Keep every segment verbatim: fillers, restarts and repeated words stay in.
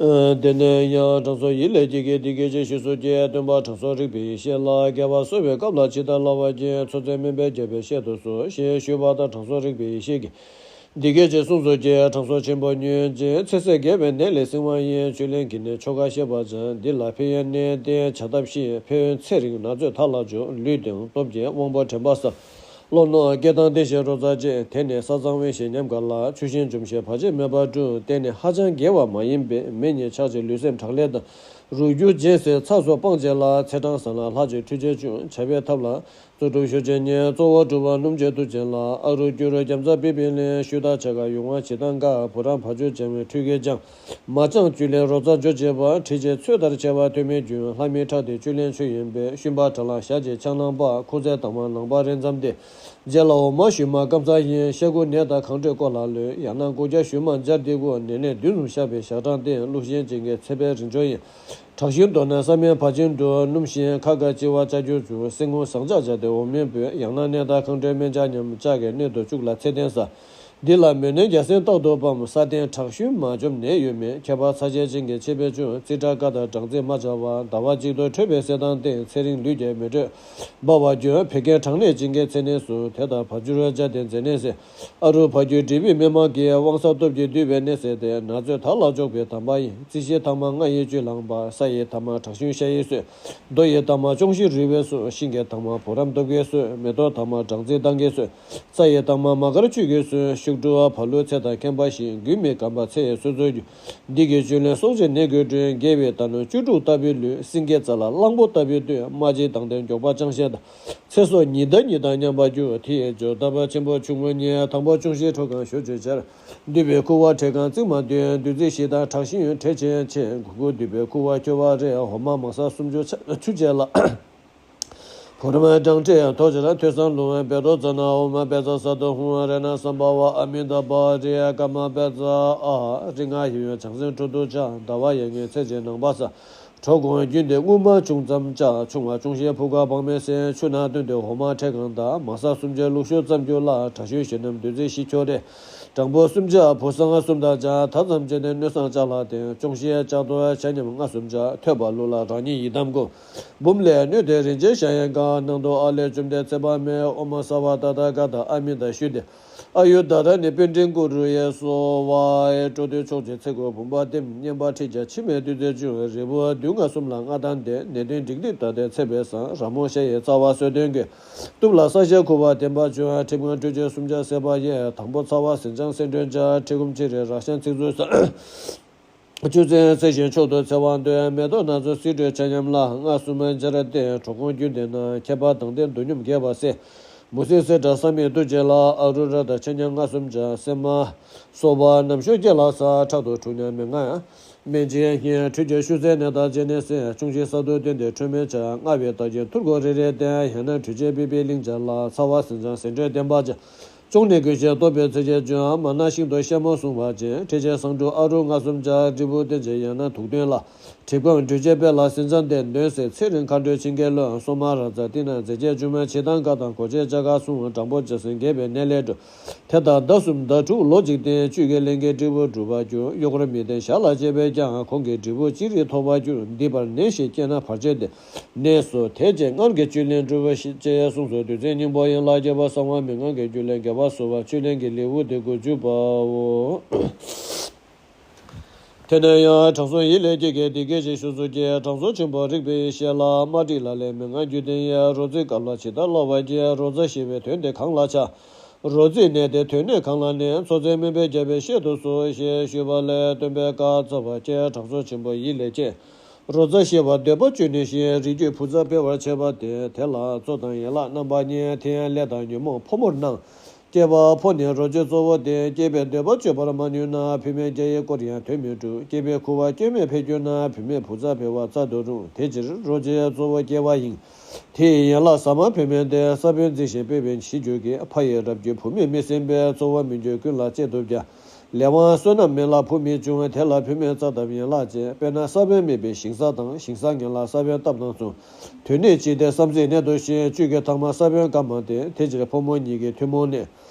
དེ་ནས་ཡང་དྲང་སྲོང་ཡིད་ལས་སྐྱེས་ཀྱིས་འདི་སྐད་ཅེས་ཞུས་སོ། ཀྱེ་སྟོན་པ་དྲང་སྲོང་རིག་པའི་ཡེ་ཤེས་ལ། དགེ་བ་གསོ་བའི་སྐབས་ལ་ཇི་ལྟར་སླ་བར་བགྱི། མཚོ་རྩེ་སྨན་པས་རྒྱལ་པོའི་ཞལ་དུ་གསོལ་ཞེས་ཞུས་པ་དང་། དྲང་སྲོང་རིག་པའི་ཡེ་ཤེས་ཀྱིས་འདི་སྐད་ཅེས་གསུངས་སོ། ཀྱེ་དྲང་སྲོང་ཆེན་པོ་ཉོན་ཅིག་ཚེ་ཟད་རྒས་པའི་ནད་ལས་བསིལ་བ་ཡི། བཅུད་ལེན་གྱི་ནི་ཆོ་ག་བཤད་པར་བྱ། འདི་ལ་ཕན་ཡོན་གནད་བརྟན་བྱ་ཐབས་ཤེས། ཕན་ཡོན་ཚེ་རིང་ན་ཚོད་མཐའ་ལ་འཇུག་ལུས་ལྡན་སྟོབས་ཆེ་དབང་པོ་དྲན་པ་གསལ། བློ་རྣོ་སྐད་གདངས་ལྡན་ཞིང་རོ་ཙ་བཅད། དེ་ནི་ས་གཙང་དབེན་ཞིང་ཉམས་དགའ་ལ། ཆུ་ཤིང་འཇོམས་ཤིང་བར་ཆད་མེད་པར་སྒྲུབ། དེ་ནི་ཧ་ཅང་དགེ་བ་མ་ཡིན་པས། མེ་ཉིད་ཆགས་ཤིང་ལུས་སེམས་དྲག་ལས་དང་། རུས་རྒྱུད་འབྱེད་སྲེག་ཚ་གསོ་སྤང་བྱེད་ལ། ཚེས་གྲངས་བཟང་ལ་ལྷག་ཅིང་འཕྲུལ་ཆས་ཅུང་། བྱ་བའི་ཐབས་ལ་རྩོལ་སྒྲུབ་ཤུགས་ཆེན་ཉིད། གཙོ་བོ་གྲུབ་པ་སྣུམ་ཆེ་དུག་ཅན་ལ། ཨ་རུ་སྐྱུ་རུ་རྒྱ་མཚོ་པི་པི་ལིང་། ཤུ་དག་ཆ་ག་ཡུ་ཝང་བྱི་ཏང་ཀ། བུ་རམ་བ་ཅུ་ལྕང་བའི་ཁྲུས་ཀྱིས་སྦྱང་། མ་སྦྱངས་བཅུད་ལེན་རོ་ཙ་འཇོ་བྱེད་པ། ཁྲིད་བྱེད་ཚོད་ལྟར་བྱ་བ་ཐོན་མི་རྒྱུན། ལྷ་མི་ཁྲག་དེ་བཅུད་ལེན་ཆུ་ཡིན་པས། ཤུན་པ་དྲ་ལ་ཞག་གཅིག་ཆང་ནང་པ། ཁུ་ཚའི་དྭངས་མ་ནང་པ་རེ་མཚམས་ཏེ། རྗེས་ལ་འོ་མ་ཞུན་མ་སྐམ་ཚ་ཡིན། ཤ་ཁུ་ནས་དང་གང་འཕྲོད་ཀོ་ལ་ལོས། ཡང་ན་ཀུ་རྒྱ་ཞུན་མ་སྦྱར་ཏེ་ཁུ། ནས་ནས་བདུན་གསུམ་བཤགས་པའི་ཞག་གྲངས་ཏེ། བླུགས་ཤིང་བྱིན་གྱིས་ཚད་པའི་རིན་འབྱོར་ཡིན། དྲག་ཤུལ་མདོར་ན་ས་སྨན་བ་ཅིན་འབྲུ། སྣུམ་ཤིང་ཁ་ཁ་ལྕི་བ་ལྕགས་ཀྱུ་བཅུ། སེན་ངོ་ཟངས་ལྕགས་སྦྱར་ཏེ་འོ་མས་སྦོས། ཡང་ན་ནས་དང་གང་འཕྲོད་སྨན་ལྕགས་མཉམ། ལྕགས་ཀྱི་སྣོད་དུ་བཅུག་ལ་ཚད་ལྡན་ཟ། འདི་ལ་མོན་གནས་རྒྱལ་མཚན་རྟག་ཏུ་ཕམ། ས་སྟེང་དྲག་ཤུལ་མ་འཇོམས་ནད་ཡོད་མེད། ཁྱད་པར་ཚ་ཆེ་ཅན་གྱི་ཆད་པས་བཅུ། ཙི་ཏྲ་ཀ་དང་སྦྲང་རྩི་མ་སྦྱར་བ། ཟླ་བ་གཅིག་ཏུ་འཕྲོད་པའི་ཟས་དང་བསྟེན། ཚེ་རིང་ལུས་རྒྱས་མི་འཕྲོད་འབར་བ་རྒྱུ། བད་ཀན་གྲང་ནད་བྱིན་གྱིས་ཚད་ནད་སོགས། དེ་དག་བ་ཅུ་རུ་སྦྱར་ཏེ་མཛེ་ནད་སེལ། ཨ་རུ་བ་ཅུ་འབྲས་བུའི་སྨིན་མ་གིས། དབང་ས་སྟོབས་ཀྱིས་འདུས་པའི་ནད་སེལ་ཏེ། ན་ཚོད་མཐའ་ལ་འཇོག་པའི་དམ་པ་ཡིན། རྩི་ཤིང་དྭངས་མ་རྔ་ཡི་བཅུད་ལངས་པ། ས་ཡི་དྭངས་མ་དྲག་ཤུལ་ཤ་ཡིས་གསོས། རྡོ་ཡི་དྭངས་མ་ཅོང་ཞི་རུལ་བས་གསོས། ཤིང་གི་དྭངས་མ་བུ་རམ་སྟོབས་ཀྱིས་གསོས། མེ་ཏོག་དྭངས་མ་སྦྲང་རྩི་མདངས་ཀྱིས་གསོས། རྩ་ཡི་དྭངས་མ་མ་དཀར་ཆུ་གིས་གསོས། ཤུག་དྲུ་བ་བ་ལུ་ཚེ་དང་ཁེངས་པ་ཞིག་རྒུད་མི་སྐམ་པ་ཚེ་ཡི་སོ་སོར་རྒྱུ། འདི་གི་བཅུད་ལེན་གསོག་ཅིང་ནད་ཀྱིས་བསྒྲུན། རྒྱལ་བའི་རྟ་ནོར་བཅུ་དྲུག་ལྟ་བུའི་ལུས། སེང་གེ་རྩ་ལ་གླང་པོ་ལྟ་བུའི་སྟོད། རྨ་རྗེས་དང་ལྡན་མགྱོགས་པ་ཅང་ཤེས་དང་། ཚེ་སྲོག་ཉི་ཟླ་གཉིས་དང་མཉམ་པར་རྒྱུ། དེ་ཡི་སྦྱོར་ཐབས་ཆེན་པོ་ཆུང་ངུ་གཉིས། དང་པོ་ཅོང་ཞི་ཁྲོ་གང་ཞུ་བྱེད་སྦྱར། འདུས་པའི་ཁུ་བ་བྲེ་གང་རྩིག་མ་བདུན། བདུད་རྩི་བཞི་དང་དྲག་ཤུལ་དྲེ་ཆེན་ཆེ། གུ་གུལ་འདུས་པའི་ཁུ་བ་སྐྱོ་བ་རེ། འོ་མ་མ་ཟག་སུམ་ཅུ་ཆ་ཆུ་བཅས་ལ། བུ་རམ་སྦྲང་ཁྲིག་ཐོག་ཆེར་ཐོས་བསམ་ལུང་བའི་བེ་ཏོ་ཙ་ན་འོ་མ་བེ་ཙ་ས་ཏོ་ཧུང་རེ་ན་སམ་བྷ་བ་ཨ་མི་ཏ་བྷ་རི་ཀ་མ་བེ་ཙ་ཨ་རི་ང་ཡི་ཡོན་བྱང་སེམས་ཁྲོ་འདུ་ཆ་ཟླ་བ་ཡ་ངའི་ཚེ་གཅིག་ནང་པ་ས། གྲོ་གོང་རྒྱུན་ཏེ་སྔོན་མ་ཅུང་ཙམ་བཅའ། ཆུང་བ་ཅུང་ཞེ་ཕུ་ག་བང་མེ་སེ། ཆུ་ནང་བཏོན་ཏེ་འོ་མ་ཁྲེ་གང་དང་། མ་ས་སུམ་ཅུ་ལུག་ཤོག་ཙམ་རྒྱུ་ལ། དྲག་ཤུལ་ཞི་ནམ་བདུད་རྩི་ཞི་ཁྱོ་རེ། སྦྲང་བུ་སུམ་ཅུ་བུ་སང་གསུམ་དང་སྦྱར། ཐ་ཙམ་བྱས་ཏེ་སྣོད་བསང་ལྕགས་ལ་བརྟེན། ཅུང་ཞེ་ལྕགས་ཏོ་ཆ་མཉམ་ལྔ་གསུམ་སྦྱར། ཐོད་པ་ལུག་ལ་རང་ཉིད་ཡི་དམ་བསྐུམ། འབུམ་ལས་སྣོད་དེ་རིན་ཆེན་ཤ་ཡང་གང་། ནང་དུ་ཨ་ལས་བཅོམ་ལྡན་ཚེ་དཔག་མེད། ཨོ་མ་སརྦ་ཏ་ཐཱ་ག་ཏ་ཨ་མི་ཏ་ཞུས་ཏེ། ཨ་ཡུ་ད་ར་ནི་པིན་ཌི་ཀུ་རུ་ཡེ་སོ་ཝ། སྤྲོ་བསྡུའི་ཕྱོགས་ཀྱི་ཚེ་འགུགས་བུམ་པ་བསྟིམ། བསྙེན་པ་ཁྲིད་བྱ་འཆི་མེད་བདུད་རྩི་འབྱུང་། རིལ་བུ་བདུན་ལྔ་གསུམ་ལ་ལྔ་དང་ལྡན། ནད་གདོན་སྡིག་སྒྲིབ་དག་སྟེ་ཚེ་འཕོས་སང་། ར་མོ་ཤ་ཡི་ཚ་བ་གསོད་གདོན་གྱིས། གཏུབ་ལ་ས་ཞབས་ཁུ་བ་བརྟན་པ་བྱུང་། ཁྲི་འབངས་སྤྲུལ་ཆས་སུམ་བརྒྱ་བསད་པ་ཡིས། དང་པོ་ཚ་བ་ཟིན་ཅང་སེ་འདྲོན་བྱ། ཁྲི་གུམ་ཕྱི་རེ་རག་ཤན་ཚིག་མཛོད་ས། ཆུ་སྲིན་སེལ་ཞིང་མཆོག་ཏུ་འཚེ་བ་འདོད། མེ་ཏོག་སྣ་ཚོགས་སིལ་དྲོད་ཆ་མཉམ་ལ། ལྔ་གསུམ་སྦྱར་ཏེ་གྲོ་གོང་རྒྱུན་ལྡན་ན། ཁྱད་པར་དང་ལྡན་དུ་སྙོམས་རྒྱས་པ་སེལ། མུ་སི་སེ་བྲག་ས་མིག་ཏུ་བྱེད་ལ། ཨ་རུ་ར་དང་ཆ་མཉམ་ལྔ་གསུམ་སྦྱར། སེན་མ་སོ་པ་རྣམ་ཤོ་སྐྱེ་ལ་ས། ཁྲག་ཏུ་འཁྲུགས་ཉམས་མི་ང་། སྨན་དཔྱད་བརྙན་ཁྲུས་ཀྱི་ཤུ་ཚན་ནད་དང་བཅས་ནས་སེལ། ཅུང་ཞིག་ས་རྡུལ་བསྟན་ཏེ་ཁྲོས་མེད་བྱ། རྔ་བའི་རྟགས་ཅན་ཐུར་གོ་རེ་རེ་བསྟེན། ཡང་ན་ཁྲུས་ཆས་པི་པི་ལིང་སྦྱར་ལ། ཚ་བ་ཟིན་ཅང་སེ་འདྲོན་བསྟེན་པ་བྱ། གཅོང་ནད་ཀུན་ཞི་སྟོབས་པའི་ཚེ་ཆད་འབྱུང་། མ་ན་ཤིང་ཏོག་ཤ་མོ་བསྲུང་བ་བྱེད། ཁྲིད་བྱེད་བསང་ཁྲུས་ཨ་རུ་ལྔ་གསུམ་སྦྱར། འབྲས་བུ་བསྟེན་བྱེད་ཡང་ན་དུག་འདོན་ལ། གྲིབ་སྐམ་འབྲུ་བཅས་སྤེལ་ལ་ཟིན་ཅང་སྟེ། གདོན་བསལ་ཚེ་རིང་མཁའ་འགྲོའི་བྱིན་གྱིས་རློབས། སོ་མ་ར་ཛ་ཏི་ན་རྫས་བཅས་ཆུ་མོ་ཕྱི་དང་ཀ་དང་གོ་ཆས་ལྕགས་ཁ་སྲུང་། སྦྲང་བུ་ལྕགས་སྲིན་རྒས་པའི་ནད་ལས་སྒྲོལ། དེ་དག་ཟླ་གསུམ་ཟླ་དྲུག་ལོ་གཅིག་བསྟེན། བཅུད་ཀྱི་ལྷན་སྐྱེས་འབྲས་བུ་འགྲུབ་པར་འགྱུར། གཡོག་རོ་མི་ལྡན་ཞག་ལ་བཅད་པས་ཀྱང་། གོང་གི་འབྲས་བུ་ཅི་རིགས་ཐོབ་པར་འགྱུར། འདི་བར་ནད་གཞི་སྐྱེས་ན་བར་ཆད་དེ། ནད་སོགས་དེ་རྗེས་སྔར་གྱི་བཅུད་ལེན་འགྲུབ་པ་ཞེས་གསུངས་སོ། བདུད་རྩི་སྙིང་པོ་ཡན་ལག་རྒྱས་པ་གསང་བ་མན་ངག་གི་རྒྱུད་ལས་རྒྱས་པ་གསོ་བ་བཅུད་ལེན་གྱི་ལེའུ་སྟེ་དགུ་བཅུ་པའོ། དེ་ནས་ཡང་དྲང་སྲོང་ཡིད་ལས་སྐྱེས་ཀྱིས་འདི་སྐད་ཅེས་ཞུས་སོ། ཀྱེ་དྲང་སྲོང་ཆེན་པོ་རིག་པའི་ཡེ་ཤེས་ལ། མ་ཏྲི་ལ་ལས་མན་ངག་རྒྱུད་ལྡན་ཡིན། རོ་རྩེའི་སྐབས་ལ་ཇི་ལྟར་སླ་བར་བགྱི། རོ་ཙ་ཞེས་པའི་དོན་དེ་གང་ལ་བྱ། རོ་རྩེའི་ནད་དེ་དོན་ནི་གང་ལ་ནི། མཚོ་རྩེའི་སྨན་པས་རྒྱལ་པོའི་ཞལ་དུ་གསོལ་ཞེས་ཞུས་པ་ལས། སྟོན་པས་བཀའ་སྩལ་པ། ཀྱེ་དྲང་སྲོང་ཆེན་པོ་ཡིད་ལས་སྐྱེས། རོ་ཙ་ཞེས་པ་འདོད་པ་བཅོས་ནས་ཤི། རིགས་རྒྱུད་བུ་ཚ་འཕེལ་བར་བྱེད་པ་སྟེ། དེ་ལ་གཙོ་དང་ཡན་ལག་རྣམ་པ་གཉིས། དེ་ཡང་ལས་དང་ཉོན་མོངས་ཕོ་མོར་སྣང་། སྐྱེས་པ་ཕོ་ནི་རོ་བཅུད་གཙོ་བོ་སྟེ། སྐྱེས་པའི་འདོད་པ་བཅོས་པར་མ་ནུས་ན། བུད་མེད་བརྒྱ་ཡི་སྐོར་ཡང་དོན་མི་འགྲུབ། སྐྱེས་པའི་ཁུ་བ་སྐྱོན་མེད་འཕེལ་གྱུར་ན། བུད་མེད་བུ་ཚ་འཕེལ་བ་རྩ་རུ་རུང་། དེ་ཕྱིར་རོ་བཅུད་གཙོ་བོ་སྐྱེ་བ་ཡིན། དེ་ཡི་ཡན་ལག་ཟ་མ་བུད་མེད་དེ། ས་བོན་འཛིན་ཞིང་སྤེལ་བས་ཞི་འགྱུར་གྱི། ཕ་ཡི་རབས་རྒྱུད་བུད་མེད་མི་ཟིན་པས། གཙོ་བོ་མི་འགྱུར་ཀུན་ལ་གཅེས་ཐུབ་ཀྱང་། ལས་དབང་བསོད་ནམས་མེད་ལ་བུ་མི་འབྱུང་། དེ་ལ་བུད་མེད་རྩ་དང་ཡན་ལག་གཅེས། དཔེར་ན་ས་བོན་མེད་པའི་ཞིང་ས་དང་། ཞིང་ས་ངན་ལ་ས་བོན་བཏབ་དང་མཚུངས། དོན་ནི་ཅི་སྟེ་བསམ་སྲིད་གནད་དུ་ཞིག་བཅུད་ཀྱི་ཐ་མ་ས་བོན་སྐམ་པ་སྟེ། དེ་ཕྱིར་ཕོ་མོ་གཉིས་ཀྱི་ཐུན་མོང་ནི།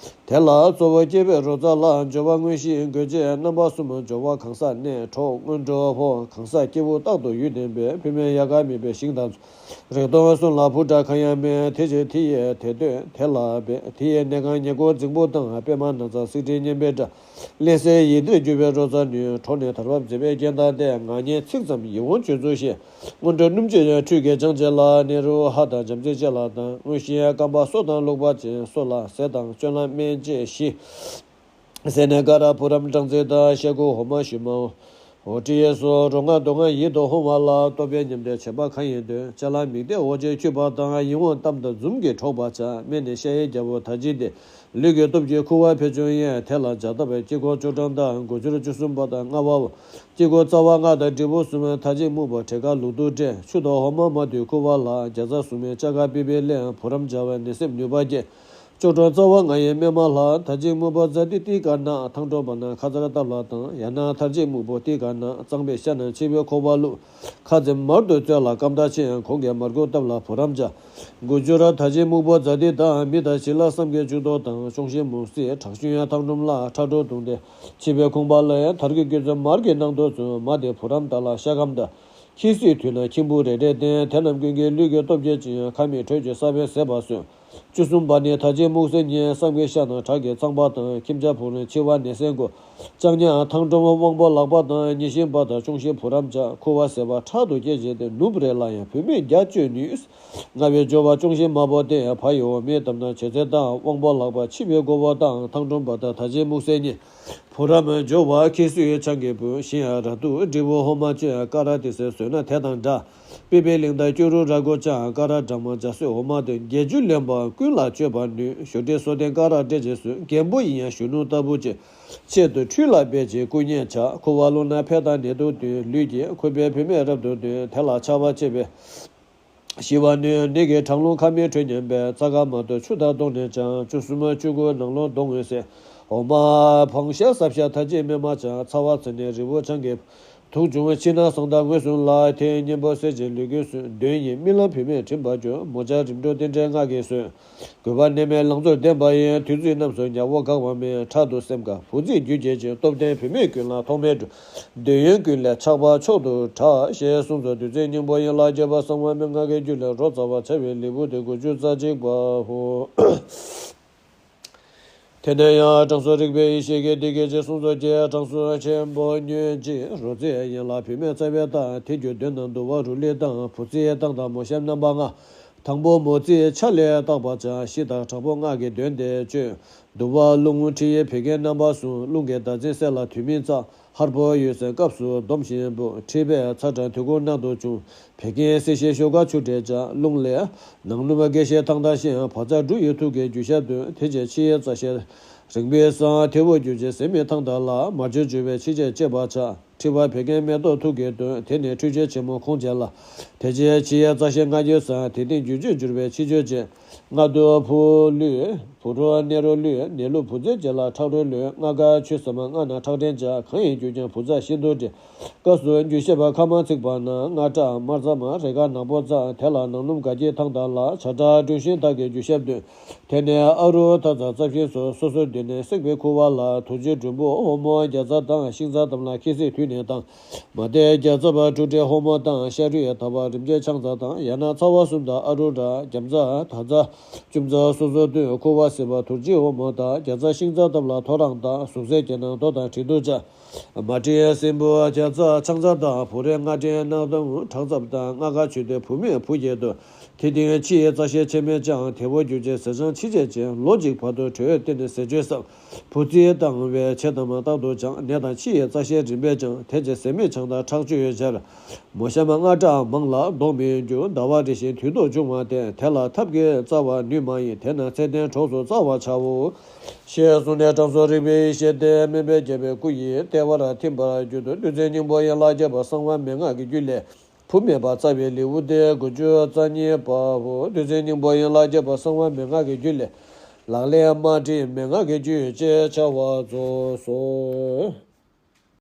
དེ་ལ་གཙོ་བོ་སྐྱེ་བོའི་རོལ་རྩ་ལ། སྦྱོར་བ་དངོས་གཞིའི་འགོད་བྱེད་རྣམ་པ་གསུམ། སྦྱོར་བ་གང་ཟག་གནས་གྲོགས་སྔོན་འགྲོ་འཕོ། གང་ཟག་སྐྱེ་བོ་རྟག་ཏུ་ཡུལ་བསྟན་པའི། བུད་མེད་ཡལ་ག་མེད་པའི་ཞིང་དང་མཚུངས། རིག་སྟོང་གསུམ་ལ་བུ་འདྲ་གང་ཡང་མེད། དེ་ཕྱིར་དེ་ཡི་དེ་སྟོན་དེ་ལ་འབད། དེ་ཡི་གནས་ཁང་ཉེར་སྐོར་རྫིང་བུ་དང་། པདྨ་ནགས་ཚལ་སིག་ཏྲི་སྙན་པའི་སྒྲ། བརླན་སའི་ཡིད་འདིར་གྱུར་པའི་རོལ་རྩ་ནི། འགྲོགས་ནས་དར་བབ་མཛེས་པའི་རྒྱན་དང་ལྡན། ངག་སྙན་ཚིག་ཙམ་ཡིད་འོང་བརྗོད་ཚུལ་ཞིག་སྔོན་འགྲོ་སྣུམ་བཅུད་ཁྲུས་ཀྱི་སྦྱང་བྱེད་ལ། ནེ་རུ་ཧ་དང་འཇམ་རྩི་ཅན་ལ་དང་། དངོས་གཞིའི་སྐམ་པ་སོ་དང་བླུགས་པ་ཅན། སོ་ལ་ཟས་དང་སྤྱོད་ལམ་སྨན་དཔྱད་བཞི། ཟས་ནས་ཀ་ར་བུ་རམ་སྦྲང་རྩི་དང་། ཤ་ཁུ་འོ་མ་ཞུན་མ་འོ་ཏྲི་ཡེ་སོགས། རོ་མངར་མདོག་མངར་ཡིད་དུ་འོང་བ་ལ། ལྟོ་ཕད་མཉམ་འདྲེས་བྱེད་པ་གང་ཡིན་འདོད། ཅ་ལག་མིག་ལྡན་འོ་བྱེད་འཁྱུད་པ་དང་། ཡིད་འོང་གཏམ་དང་འཛུམ་གྱིས་འཕྲོག་པ་བྱ། སྨན་ནི་ཤ་ཡི་རྒྱལ་པོ་དར་ཅིག་སྟེ། ལུས་ཀྱི་སྟོབས་ཀྱིས་ཁུ་བ་འཕེལ་འབྱུང་ཡིན། དེ་ལ་བྱ་སྟབས་དཀྱིལ་འཁོར་ལྕོག་གྲམ་དང་། དགུ་སྦྱོར་བཅུ་གསུམ་པ་དང་ལྔ་པའོ། དཀྱིལ་འཁོར་རྩ་བ་ལྔ་དང་དྲིལ་བུ་གསུམ། མཐའ་གཅིག་སྨུག་པོ་བྲེ་ཁ་ལུག་ཏུ་འདྲེས། ཆུ་དང་འོ་མ་མ་དུས་ཁུ་བ་ལ། བརྒྱ་རྩ་གསུམ་མའི་ལྕགས་ཁ་པི་པི་ལིང་། བུ་རམ་སྦྱར་བའི་ནད་སེལ་ནུས་པ་སྐྱེད། ལྕོག་གྲུམ་རྩ་བ་ལྔ་ཡི་སྨིན་མ་ལ། མཐའ་གཅིག་སྨུག་པོ་ཛ་ཏི་ཏི་ཀ་ན། ཐང་ཀྲོང་བ་ན་ཁ་ཚར་བཏབ་ལ་དང་། ཡང་ན་མཐར་གཅིག་སྨུག་པོ་ཏི་ཀ་ན། གཙང་པའི་ཤ་ན་ཆིབས་པའི་ཁོག་པ་བླུགས། ཁ་འཛེམ་མར་དུ་བཙོས་ལ་སྐམ་ཐག་ཆད། གོང་གི་མར་ཁུ་བཏབ་ལ་བུ་རམ་སྦྱར། དགུ་སྦྱོར་མཐའ་གཅིག་སྨུག་པོ་ཛ་ཏི་དང་། མི་དང་བྱི་ལ་བསམ་གྱིས་བཅུ་དོ་དང་། ཅོང་ཞི་མུ་སི་ཁྲག་ཞུན་ཡང་ཐང་ཀྲུམ་ལ། ཁྲག་དྲོ་བརྡུངས་ཏེ་ཆིབས་པའི་ཁོང་པ་ལ། དར་གྱི་སྐྱོད་ཚོད་མར་གྱི་ནང་དུ་བཙུགས། མ་དེ་བུ་རམ་ད་ལ་ཤ་སྐམ་དང་། ཁྱི་སུས་དུས་ན་ཁྱིམ་བུ་རེ་རེ་བསྟེན། དེ་རྣམས་ཀུན་གྱི་ལུས་ཀྱི་སྟོབས་བསྐྱེད་ཅིང་། ཁ་མིག་དྲོད་ཀྱི་ས་བོན་ཟད་པར་གསོས། བཅུ་གསུམ་པ་ནི་མཐའ་གཅིག་སྨུག་སེར་གཉིས། བསམ་གྱིས་ཤ་དང་ཁྲག་གི་ཚང་པ་དང་། ཁྱིམ་བྱ་བུ་རམ་འཆི་བ་ནད་སེལ་དགུ། ལྕགས་ཉ་ཐང་ཀྲུམ་དབང་པོ་ལག་པ་དང་། ཉི་ཤིང་པ་དང་ཅོང་ཞི་བུ་རམ་སྦྱར། ཁུ་བ་ཟད་པ་ཕྲག་ཏུ་སྐྱེད་བྱེད་དེ། ནུབ་རེ་ལ་ཡང་བུད་མེད་བརྒྱ་སྤྱོད་ནུས། ལྔ་པའི་སྦྱོར་བ་ཅོང་ཞི་མ་པོ་སྟེ། ཕ་ཡི་འོ་མའི་འདབ་ན་བྱེད་ཚད་དང་། དབང་པོ་ལག་པ་འཆི་བའི་མགོ་བོ་དང་། ཐང་ཀྲུམ་པ་དང་མཐའ་གཅིག་སྨུག་སེར་གཉིས། བུ་རམ་སྦྱོར་བ་ཁྱི་སུའི་ཆང་གི་བུ། ཤིང་ཡ་ར་ཏུ་དྲིལ་བུ་འོ་མ་སྤྱོད། ཀ་ར་ཏི་སེ་ཟོས་ན་དེ་དང་འདྲ། པི་པི་ལིང་དང་སྐྱུ་རུ་ར་གུ་ཅང་། ཀ་ར་སྦྲང་མ་འཇའ་སོད་འོ་མ་དེ། བརྒྱད་ཅུ་ལེན་པ་ཀུན་ལ་སྤྱོད་པར་ནུས། ཞུ་འབྲས་སོ་ལྡན་ཀ་ར་འབྲས་ཀྱི་སོས། རྒན་པོ་ཡིན་ཡང་གཞོན་ནུ་ལྟ་བུ་བྱེད། ཆེད་དུ་ཁྲུས་ལ་འབད་ཅིང་སྐུ་གཉེར་བྱ། ཁུ་བ་བླུགས་ན་ཕན་དང་ནད་དུ་བསྟུན། ལུས་ཀྱིས་ཁུ་བའི་བུད་མེད་རབ་ཏུ་འདོན། དེ་ལ་ཆགས་པ་ཆེ་བས། ཞི་བ་ནི་ནད་ཀྱི་གྲང་རླུང་ཁ་མིག་དྲོད་ཉམས་པས། རྩ་ཁ་མ་དུ་ཆུ་དང་བསྡོངས་ནས་ཀྱང་། བཅུ་གསུམ་བཅུ་དགུ་ནང་རླུང་གདོང་ངོས་ཟད། འོ་མ་བང་ཤ་ཟབ་ཤ་མཐའ་གཅིག་སྨིན་མ་ཅན། ཚ་བ་ཚ་ནི་རིལ་བུ་ཆང་གི་དུག་བྱུང་ཕྱི་ནང་གསང་དང་ངོས་བཟུང་ལ། དེ་གཉེན་པོ་ཟད་ཅིང་ལུས་ཀྱི་སུན། གདོན་ཡིན་རྨི་ལམ་བུད་མེད་འགྲིམ་པར་འགྱུར། མོ་ཆ་རིམ་གྲོ་རྟེན་འབྲེལ་སྔགས་ཀྱིས་གསོས། གུས་པ་གནས་མལ་ལང་ཚོར་ལྡན་པ་ཡིན། དུས་ཚོད་རྣམས་སུ་ཉ་བོ་འགག་པ་མེད། ཕྲག་ཏུ་སེམས་དགའ་བུ་རྫིས་རྒྱུ་བྱེད་ཅིང་། སྟོབས་ལྡན་བུད་མེད་ཀུན་ལ་ཐོགས་མེད་འགྲུབ། འདོད་ཡོན་ཀུན་ལས་ཆགས་པ་མཆོག་ཏུ་དྲག་ཞེས་གསུངས་སོ། བདུད་རྩི་སྙིང་པོ་ཡན་ལག་བརྒྱད་པ་གསང་བ་མན་ངག་གི་རྒྱུད་ལས་རོ་ཙ་བ་བྱ་བའི་ལེའུ་སྟེ་དགུ་བཅུ་རྩ་གཅིག་པའོ། དེ་ནས་ཡང་དྲང་སྲོང་རིག་པའི་ཡེ་ཤེས་ཀྱིས་འདི་སྐད་ཅེས་གསུངས་སོ། ཀྱེ་དྲང་སྲོང་ཆེན་པོ་ཉོན་ཅིག་རོ་ཙའི་ཡན་ལག་བུད་མེད་རྩ་བའི་རྟགས། དེ་རྒྱུ་གདོན་དང་འདུ་བ་རུ་ལི་དང་། བུ་རྩིས་སྟངས་དང་མོ་གཤམ་རྣམ་པ་ལྔ། དང་པོ་མོ་རྩིས་ཆ་ལས་བརྟག་པར་བྱ། ཞི་དང་དྲག་པོ་སྔགས་ཀྱི་གདོན་དེ་གཅོད། འདུ་བ་རླུང་མཁྲིས་བད་ཀན་རྣམ་པ་གསུམ། རླུང་གི་ཟླ་མཚན་སེལ་ལ་དུས་མིན་རྩ། ཧར་པོ་འོད་ཟེར་སྐབས་སུ་སྡོམ་ཞིང་སྦུབ། མཁྲིས་པའི་ཚ་གྲང་དུས་འཁོར་ནང་དུ་འབྱུང་། བད་ཀན་སྲེག་ཞིང་ཞོ་ཁ་ཆུ་འདྲེས་བྱ། རླུང་ལས་ནང་ནུབ་དགེ་བཤེས་ཐང་ཐང་ཞིང་། བག་ཚ་འབྲུ་ཡི་ཐུགས་ཀྱི་རྒྱུ་ཞབས་བསྟུན། དེ་རྗེས་ཕྱི་ཡི་རྩ་ཤེ་རིམ་པས་སངས། དེ་འོག་རྒྱུ་བྱས་ཟད་མེད་ཐང་ཐང་ལ། མར་ཆུ་འཇུ་བའི་ཕྱི་རྗེས་བཅད་པར་བྱ། མཁྲིས་པ་བད་ཀན་མེ་ཏོག་ཐུགས་ཀྱི་གདོན། དེ་ནི་ཁྲུས་ཆེན་ཆེན་མོ་ཁོང་བྱས་ལ། དེ་རྗེས་ཕྱི་ཡི་རྩ་ཤེ་ལྔ་འགྱུར་སངས། དེ་སྟེང་རྒྱུ་བྱས་འཇུ་བའི་ཕྱི་ཆོས་ཅན། སྔ་དུ་བུ་ལུས། བུ་རོ་ནེ་རོ་ལུས། ནེ་ལུ་བུ་རྩིས་བྱེད་ལ་ཁྲག་རོ་ལུས། ལྔ་ཀ་ཆུ་ཟ་མ་ལྔ་ན་ཁྲག་ཕྲན་བྱ། གང་ཡིན་རྒྱུ་ཀྱང་བུ་ཚ་ཤིན་ཏུ་འདྲེས། སྐབས་སུ་རྒྱུ་ཞབས་པ་ཁ་མ་ཚིག་པ་ན། ལྔ་བྲག་དམར་རྩ་མ་རེ་ཁ་ནག་པོ་རྩ། དེ་ལ་ནང་ནུབ་དགའ་སྐྱིད་ཐང་ཐང་ལ། བྱ་བྲག་སྦྲུལ་ཤིང་དག་གི་རྒྱུ་ཞབས་བསྟུན། དེ་ནས་ཨ་རུ་ཐ་ཚ་རྩ་ཤིང་སོགས། སོ་སོའི་མདུན་ནས་བསྲེགས་པའི་ཁུ་བ་ལ། དུག་ལྕེ་འབྲུམ་བུ་ཧོར་མོ་བརྒྱ་རྩ་དང་། ཤིང་རྩ་དམ་ལ་ཁྱི་སྲིད་དུས་ནས་དང་། མ་དེ་བརྒྱ་རྩ་བ་ཀྲུ་ཏྲའི་ཧོར་མོ་དང་། ཤ་རུས་ཡི་ཐ་བ་རིམ་གྱིས་ཆང་རྩ་དང་། ཡང་ན་ཚ་བ་གསུམ་དང་ཨ་རུ་ར། རྒྱམ་རྩ་ད་རྩ་ཅུམ་རྩ་སོ་སོ་བསྟུན། ཁུ་བ་སྲེག་པ་དུར་བྱིད་ཧོར་མོ་དང་། བརྒྱ་རྩ་ཤིང་རྩ་ཐབ་ལ་ཐོ་རངས་དང་། ཟུག་གཟེར་གྱི་ནང་རྡོ་དང་དྲི་དུག་བྱ། མ་དྲི་སྲིན་བུ་བརྒྱ་རྩ་ཆང་རྩ་དང་། བུ་རེ་ལྔ་དྲི་ནག་དུང་ཁྲག་རྩབ་དང་། ལྔ་ཀ་ཆུ་དེ་བུ་མེད་བུ་སྐྱེས་དུ། དེ་སྟེང་ཕྱི་ཡི་རྩ་ཤེ་ཕྱེད་མེད་ཀྱང་། དེ་འོག་རྒྱུ་བྱས་ཟས་ཆང་ཕྱི་བྱས་ཅན། ལོ་གཅིག་བར་དུ་དྲོད་བསྟེན་ནས་ཟས་སྤྱོད་བསགས། བུ་རྩིས་བཏང་བས་ཆེ་དམ་རྟག་ཏུ་བྱང་། ནད་དང་ཕྱི་ཡི་རྩ་ཤེ་རིམ་པས་ཀྱང་། དེ་རྗེས་ཟས་མེད་ཆང་དང་ཁྲག་བཅུད་སྦྱར། མོ་གཤམ་ལྔ་བྲག་མང་ལ་གདོང་མི་འགྱུར། ཟླ་བ་རེ་བཞིན་དུས་ཐོག་འབྱུང་བ་བསྟེན། དེ་ལ་ཐབས་ཀྱིས་བཙའ་བར་ནུས་མ་ཡིན། དེས་ན་ཚེ་བརྟན་གྲོགས་སུ་བཙའ་བར་བྱའོ། ཞེས་གསུངས་ནས་དྲང་སྲོང་རིག་པའི་ཡེ་ཤེས་དེ། སྨན་པའི་རྒྱལ་པོའི་སྐུ་ཡི་ལྟེ་བར་ཐིམ་པར་གྱུར་ཏོ། བདུད་རྩི་སྙིང་པོ་ཡན་ལག་བརྒྱད་པ་གསང་བ་མན་ངག་གི་རྒྱུད་ལས། བུ་མེད་པར་བཙའ་བའི་ལེའུ་སྟེ་དགུ་བཅུ་རྩ་གཉིས་པའོ། བདུད་རྩི་སྙིང་པོ་ཡན་ལག་བརྒྱད་པ་གསང་བ་མན་ངག་གི་རྒྱུད་ལས། ལག་ལེན་མ་བྲིས་མན་ངག་གི་རྒྱུད་ཅེས་བྱ་བ་རྫོགས་སོ།